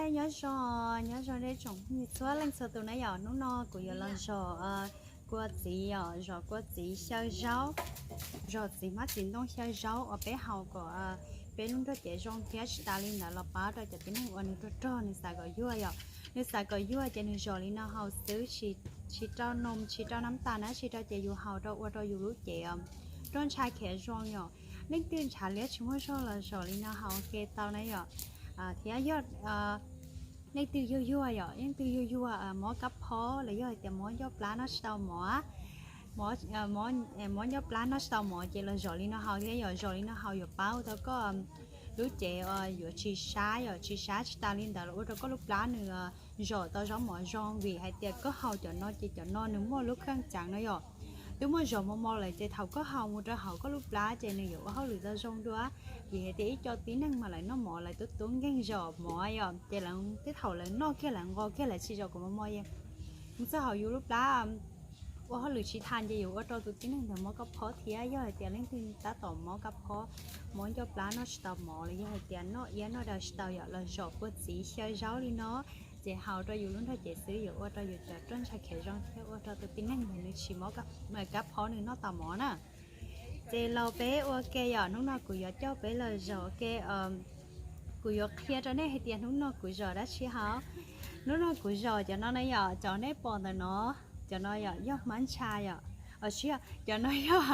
Nyob zoo, nyob zoo nej tsoom phooj ywg txhua leej txhua tus na yom. Hnub no kuv yuav los zom kua txiv yom, zom kua txiv xyaw zaub, zom txiv hmab txiv ntoo xyaw zaub uas peb haus kom peb lub nrog cev zoo thiab tsis tas li ntawd los pab rau cov tib neeg uas nws rog rog nws xav kom yuag yom. Nws xav kom yuag ces nws zom li no haus xwb, tsis rau num tsis rau nab tas na, tsis rau ces yus haus rau ua rau yus lub cev roj ntsha khiav zoo yom. Leej twg ntshav liab tsis muaj zog los zom li no haus ua ke tau na yom. Thiab yog leej twg yuag yuag yom, leej twg yuag yuag mob kab phob los yog hais tias mob ncauj plab noj tsis tau mov, mob ncauj plab noj tsis tau mov ces los zom li no haus thiab yom. Zom li no haus yuav pab ua rau koj lub cev yuav tsis sab yom, tsis sab tsis tas li ntawd los ua rau koj lub plab nws zom tau zaub mov zoo, vim hais tias koj haus cov no ces cov no nws muaj lub kheej ceev no yom. Twb muaj zog mos mos lawm ces thaum koj haus mus rau hauv koj lub plab ces nws yuav ua hauj lwm tau zoo dua. Vim hais tias ib co tib neeg mas lawv noj mov lawv tub tub nkeeg zom mov yom, ces lawv tej thaum lawv noj kiag lawv nqos kiag lawv tsis zom kom mos mos es mus txog hauv yus lub plab ua hauj lwm tsis tas ces yuav ua rau tus tib neeg ntawd mob kab phob thiab. Yog hais tias leej twg tab tom mob kab phob, mob ncauj plab noj tsis tau mov los yog hais tias noj iab noj daw tsis tau yom, los zom kua txiv xyaw zaub li no ces haus rau yus lub nrog cev xwb yuav ua rau yus cov roj ntsha khiav zoo thiab ua rau tus tib neeg ntawd nws tsis mob kab phob nws noj tau mov na. Ces los peb ua ke yom, hnub no kuv yuav coj peb los zom ke. Kuv yuav qhia rau nej hais tias hnub no kuv zom dab tsi hauv. Hnub no kuv zom cov no na yom, cov nej pom ntawm no, cov no yog hmab ntsha yom, cov no yog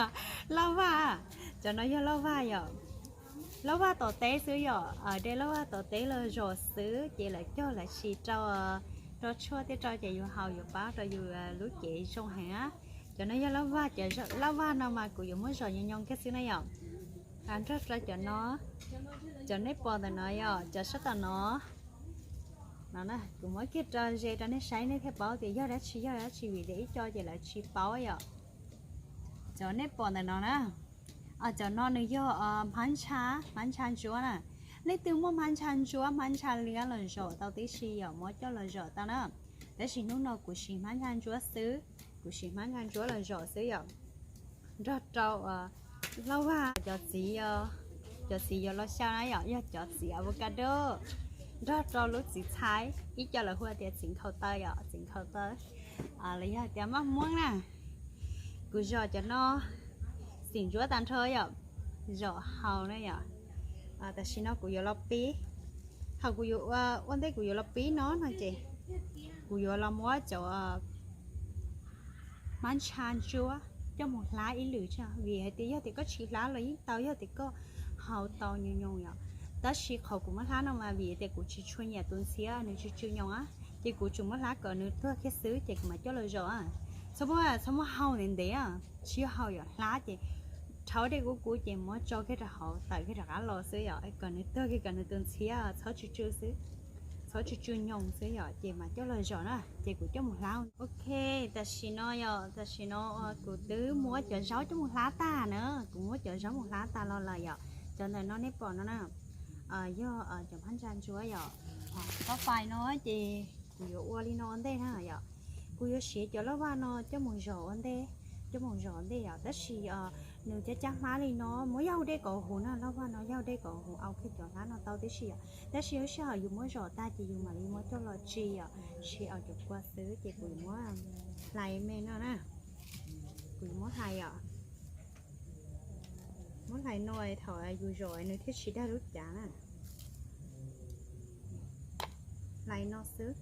lauj vaj, cov no yog lauj vaj yom. Lauj vaj tom teb xwb yom, de lauj vaj tom teb los zom xwb ces lawv cog lawv sis rau, rau tshuaj tej rau ces yus haus yuav pab rau yus lub cev zoo heev. Cov no yog lauj vaj, cov lauj vaj no mas kuv yuav muab zom nyoos nyoos kiag xwb na yom. Nrog rau cov no, cov nej pom ntawm no yom, cov sab tom no, no kuv muab kiag rau ze rau nej saib nej thiaj paub tias yog dab tsi yog dab tsi vim tias ib co ces lawv tsis paub yom. Cov nej pom ntawm no na, cov no nws yog hmab ntsha, hmab ntsha ntsuab na. Leej twg muaj hmab ntsha ntsuab hmab ntsha liab los zom tau tib si yom, muab coj los zom tau na. Tab sis hnub no kuv siv hmab ntsha ntsuab xwb, kuv siv hmab ntsha ntsuab los zom xwb yom. Nrog rau lauj vaj, cov txiv, cov txiv yuav los xyaw na yom, yog cov txiv avocado, nrog rau lub txiv txhais, ib co lawv hu tias txiv nkhaus taw yom, txiv nkhaus taw, los yog tias maj muab na. Kuv zom cov no xim ntsuab tag nrho yom, zom haus na yom. Tam sim no kuv yuav los pib, thaum kuv yuav ua ntej kuv yuav los pib no no ces kuv yuav los muab cov hmab ntsha ntsuab coj mus hlab ib lwm tso, vim hais tias yog tias koj tsis hlab los yeej tau, yog tias koj haus tau nyoos nyoos yom. Tab sis qhov kuv muab hlab no mas vim tias kuv tsis tshua nyiam tus ntxhiab nws tsw tsw nyoos a, ces kuv tsuas muab hlab kom nws tuag kiag xwb ces kuv mam coj los zom. Txhob muab, txhob muab haus ntev ntev, tsis yog haus yom, hlab ces rhaub dej kub kub ces muab tso kiag rau hauv tawm kiag rov qab los xwb yom, kom nws tuag kiag kom nws tus ntxhiab txhob tsw tsw xwb, txhob tsw tsw nyoos xwb yom, ces mam coj los zom na, ces kuv coj mus hlab. Ok, tam sim no yom, tam sim no kuv twb muab cov zaub coj mus hlab tag na, kuv muab cov zaub mus hlab tag los lawm yom. Cov ntawm no nej pom no na, yog cov hmab ntsa ntsuab yom, pob fais no ces kuv yuav ua li no ua ntej na yom. Kuv yuav siv cov lauj vaj no coj mus zom ua ntej, coj mus zom ua ntej yom, tab sis nws cab cab hmab li no muab yog dej kom huv na, lauj vaj no yog dej kom huv au kiag cov hlab no tau tib si yom, tab sis lub sij hawm yus muab zom tag ces yus mam li muab coj los tsis yom, tsis au cov kua xwb ces kuv yuav muab hlais me no na, kuv yuav muab hlais yom, muab hlais no thaum yus zom nws thiaj tsis dag lub cav na. Hlais no xwb,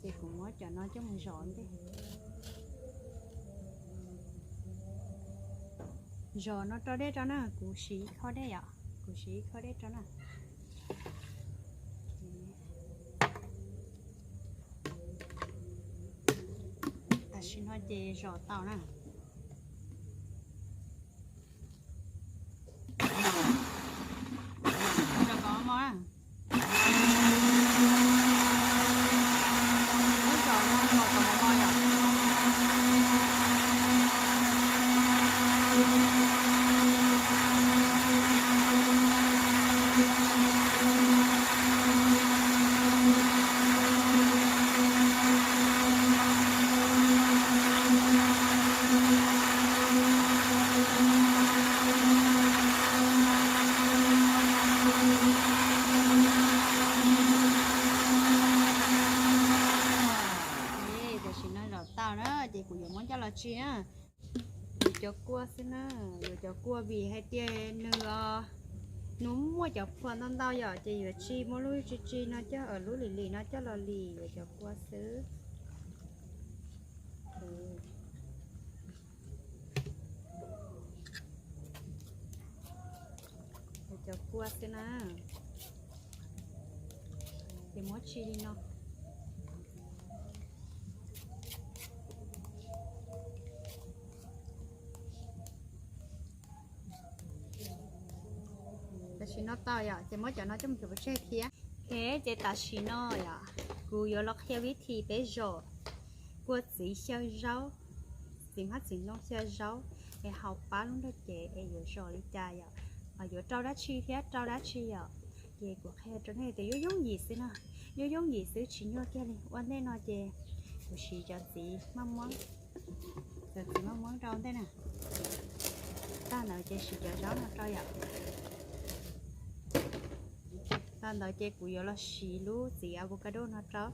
ces kuv muab cov no coj mus zom ntej. Zom no rau dej rau na, kuv siv ib khob dej yom, kuv siv ib khob dej rau na. Tam sim no ces zom tau na. Zom kom mos na. Muab zom no zom kom mos mos yom. Tsis na, yuav cov kua xwb na, yuav cov kua vim hais tias nws, nws muaj cov phua ntau ntau yom, ces yuav tsis muab lub tsis tsis no coj, lub lim lim no coj los lim, yuav cov kua xwb. Yuav cov kua xwb na, ces muab tsis li no. Tam sim no tau yom, ces muab cov no coj mus tsuav pov tseg thiab. Ok, ces tam sim no yom, kuv yuav los qhia vib thi peb zom kua txiv xyaw zaub, txiv hmab txiv ntoo xyaw zaub, es haus pab lub nrog cev es yuav zom li cas yom. Yuav rau dab tsi thiab rau dab tsi yom, ces kuv qhia rau nej tias yooj yooj yim xwb no, yooj yooj yim xwb tsis nyuaj kiag li. Ua ntej no ces kuv siv cov txiv maj muab, cov txiv maj muab rau ntej na. Tag ntawd ces siv cov zaub no rau yom. Tag ntawd ces kuv yuav los siv lub txiv avocado no rau.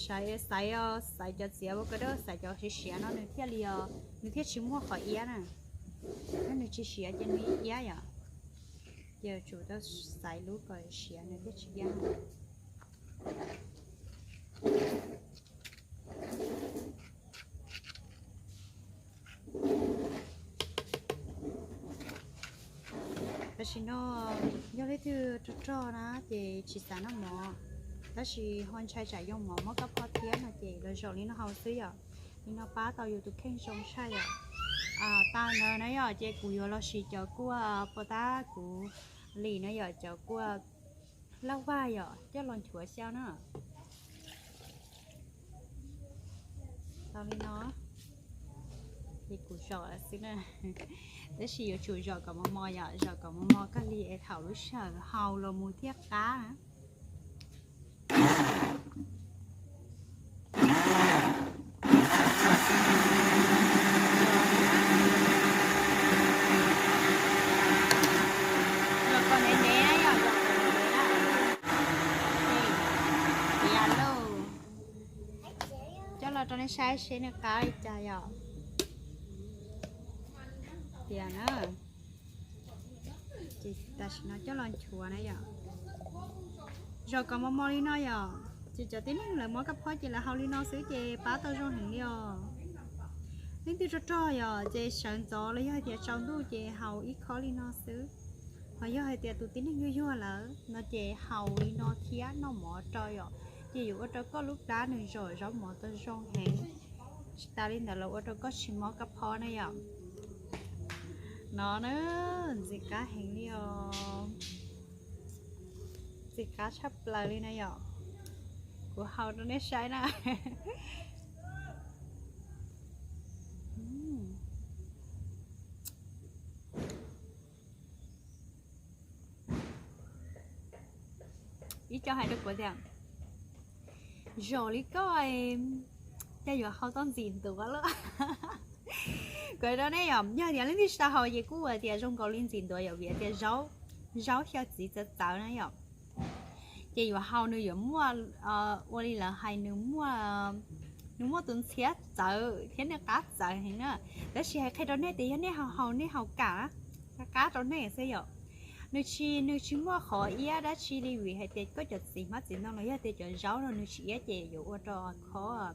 Xaiv, xaiv, xaiv cov txiv avocado, xaiv cov siav siav no nws thiaj li, nws thiaj tsis muaj qhov iab na. Yog nws tsis siav ces nws iab yom. Ces yuav tsum tau xaiv lub kom siav nws thiaj tsis iab. Tam sim no yog leej twg rog rog na ces tsis xav noj mov, tab sis ho ntshai tsam yoo mov mob kab phob thiab no ces los zaum li no haus xwb yom. Li no pab tau yus tus kheej zoo tshaj yom. Tag ntawd na yom, ces kuv yuav los siv cov kua pos tab kuv lim na yom, cov kua lauj vag yom, coj los nchuav xyaw na. Tau li no, ces kuv zom xwb na. Tab sis yuav tsum zom kom mos mos yom, zom kom mos mos kawg li es thaum lub sij hawm haus los mus thiaj qab na. Zom kom ntev ntev na yom, zom kom ntev ntev na. Tiav lauj. Coj los rau nej saib seb nws qab li cas yom. Tiav na. Ces tam sim no coj los nchuav na yom. Zom kom mos mos li no yom, ces cov tib neeg lawv mob kab phob ces lawv haus li no xwb ces pab tau zoo heev li os. Leej twg rog rog yom, ces sawv ntxov los yog hais tias tsaus ntuj ces haus ib khob li no xwb. Ho yog hais tias tus tib neeg yuag yuag lawm no ces haus li no thiab noj mov rau yom, ces yuav ua rau koj lub plab nws zom zaub mov tau zoo heev. Tsis tas li ntawd los ua rau koj tsis mob kab phob na yom. No na, ntxim qab heev li os. Ntxim qab tshaj plaws li na yom. Kuv haus rau nej saib na. Ib co hais rau kuv tias, zom li koj, cas yuav haus tau ntxim ntuav lawm. Kuv hais rau nej yom, yog tias leej twg tsis tau haus ces kuj ua tias zoo nkaus li ntxim ntuav yom, vim tias zaub, zaub xyaw txiv txawv txawv na yom. Ces yuav haus nws yuav muaj, ua li lawv hais nws muaj, nws muaj tus ntxhiab txawv thiab nws qab txawv heev na. Tab sis hais qhia rau nej tias yog nej haus haus nej haus kam, qab rau nej xwb yom. Nws tsis, nws tsis muaj qhov iab dab tsi li vim hais tias koj cov txiv hmab txiv ntoo los yog tias cov zaub no nws tsis iab ces yuav ua rau qhov,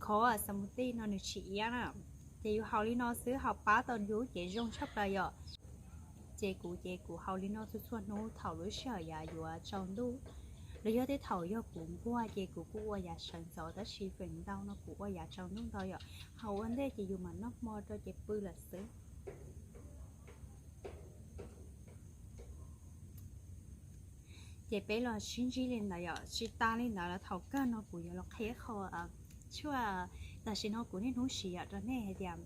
qhov smoothie no nws tsis iab na. Ces yus haus li no xwb haus pab tau yus cev zoo tshaj plaws yom. Ces kuv ces kuv haus li no txhua txhua hnub thaum lub sij hawm yav yuav tsaus ntuj, los yog tej thaum yog kuv nquag ces kuv kuj ua yav sawv ntxov tab sis feem ntau no kuv ua yav tsaus ntuj ntau yom. Haus ua ntej ces yus mam noj hmo rau ces pw lawm xwb. Ces peb los sib ntsib li ntawd yom, tsis tas li ntawd los thaum kawg no kuv yuav los qhia qho tshuaj tam sim no kuv niaj hnub siv yom rau nej hais tias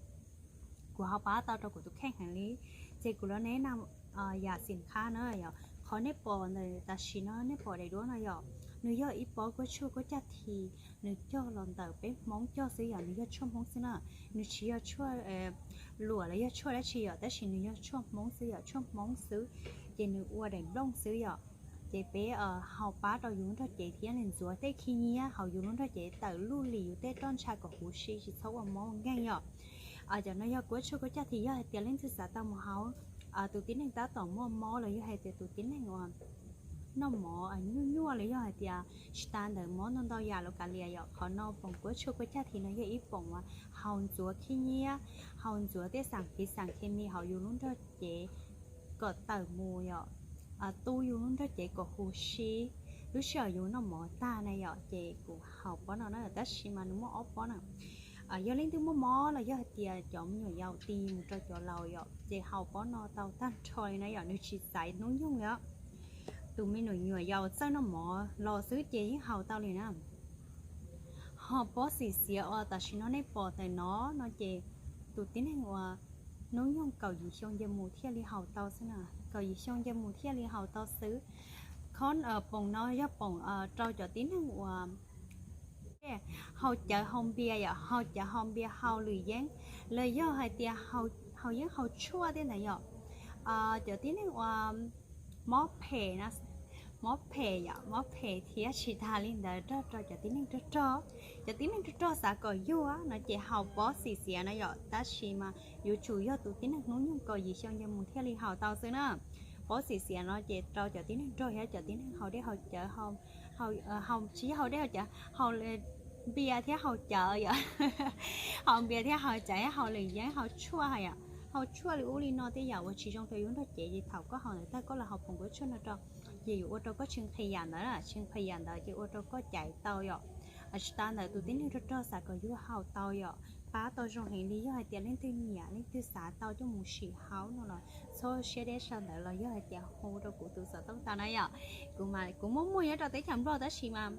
kuv ho pab tau rau kuv tus kheej heev li. Ces kuv los neb na, yam xim khab na yom, qhov nej pom ntawm tam sim no nej pom daim duab no yom, nws yog ib pob kuab tshuaj kuab cag thi, nws cog los ntawm peb Hmoob cog xwb yom, nws yog tshuaj Hmoob xwb na. Nws tsis yog tshuaj luam los yog tshuaj dab tsi yom, tab sis nws yog tshuaj Hmoob xwb yom, tshuaj Hmoob xwb. Ces nws ua daim nplooj xwb yom. ces peb haus pab rau yus lub nrog cev thiab nws ntxuav tej khib nyiab hauv yus lub nrog cev tawm luj lis yus tej roj ntsha kom huv si tsis txhob ua mob ua nkeeg yom. Cov no yog kuab tshuaj kuab cag thiv, yog hais tias leej twg xav tau mus haus, tus tib neeg tab tom muaj mob los yog hais tias tus tib neeg uas noj mov nyuaj nyuaj los yog hais tias tsis tas ntawd mob ntau ntau yam los kav liam yom, qhov no poom kuab tshuaj kuab cag thiv no yog ib poom uas haus ntxuav khib nyiab, haus ntxuav tej xas phiv xas khes mis hauv yus lub nrog cev kom tawm mus yom, tu yus lub nrog cev kom huv si lub sij hawm yus noj mov tag na yom. Ces kuv haus pob no na, tab sis mas nws muaj ob pob na. Yog leej twg muaj mob los yog hais tias cov me nyuam yaus ti mus rau cov laus yom, ces haus pob no tau tag nrho li na yom, nws tsis xaiv hnub nyoog li os. Tus me nyuam yaus txawj noj mov los xwb ces yeej haus tau li na. Ho pob xim xiav uas tam sim no nej pom ntawm no no ces tus tib neeg uas hnub nyoog kaum yim xyoo nce mus thiaj li haus tau xwb na, kaum yim xyoo nce mus thiaj li haus tau xwb. Khob poom no yog poom rau cov tib neeg uas haus cawv haus npias yom, haus cawv haus npias haus lwm yeeb, los yog hais tias haus yeeb haus tshuaj tej ntawd yom. Cov tib neeg uas mob phem, mob phem yom, mob phem thiab tsis tas li ntawd rog rau cov tib neeg rog rog. Cov tib neeg rog rog xav kom yuag no ces haus pob xim xiav no yom, tab sis mas yuav tsum yog tus tib neeg hnub nyoog kaum yim xyoo nce mus thiaj li haus tau xwb na. Pob xim xiav no ces rau cov tib neeg rog thiab cov tib neeg haus dej haus cawv, tsis yog haus dej haus cawv, haus npias thiab haus cawv yom. Haus npias thiab haus cawv thiab haus lwm yeeb haus tshuaj yom, haus tshuaj li ub li no tej yam uas tsis zoo rau yus nrog cev ces thaum koj haus ntawd tag koj los haus poom kuab tshuaj no rau, ces yuav ua rau koj tsis nqhis yam ntawd, tsis nqhis yam ntawd ces ua rau koj caiv tau yom. Tsis tas ntawd tus tib neeg rog rog xav kom yuag haus tau yom, pab tau zoo heev li. Yog hais tias leej twg nyiam leej twg xav tau coj mus sim haus no los txhob siab deb sau ntawv los yog hais tias hu rau kuv tus xov tooj tau na yom. Kuv mas kuv muaj muaj nyob rau teb chaws Nplog tab sis mas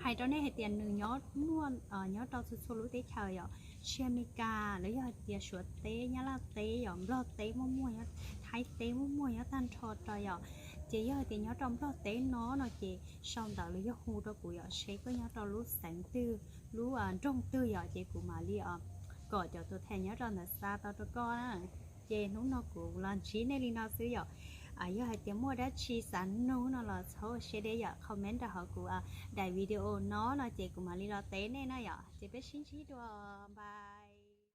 hais rau nej hais tias nws nyob muaj, nyob rau txhua txhua lub teb chaws yom, tsis Amelikas los yog hais tias Suav teb, Nyab Laj teb yom, Nplog teb muaj muaj, Thaib teb muaj muaj nyob tag nrho rau yom. Ces yog hais tias nyob rau Nplog teb no no ces sau ntawv los yog hu rau kuv yom, seb koj nyob rau lub xeev twg, lub nroog twg yom, ces kuv mam li kom cov tus tham nyob rau ntawd xa tau rau koj na. Ces hnub no kuv los ntsib nej li no xwb yom. Yog hais tias muaj dab tsi xav nug no los txhob siab deb yom, comment rau hauv kuv daim video no no ces kuv mam li los teb nej na yom. Ces peb sib ntsib dua, bye.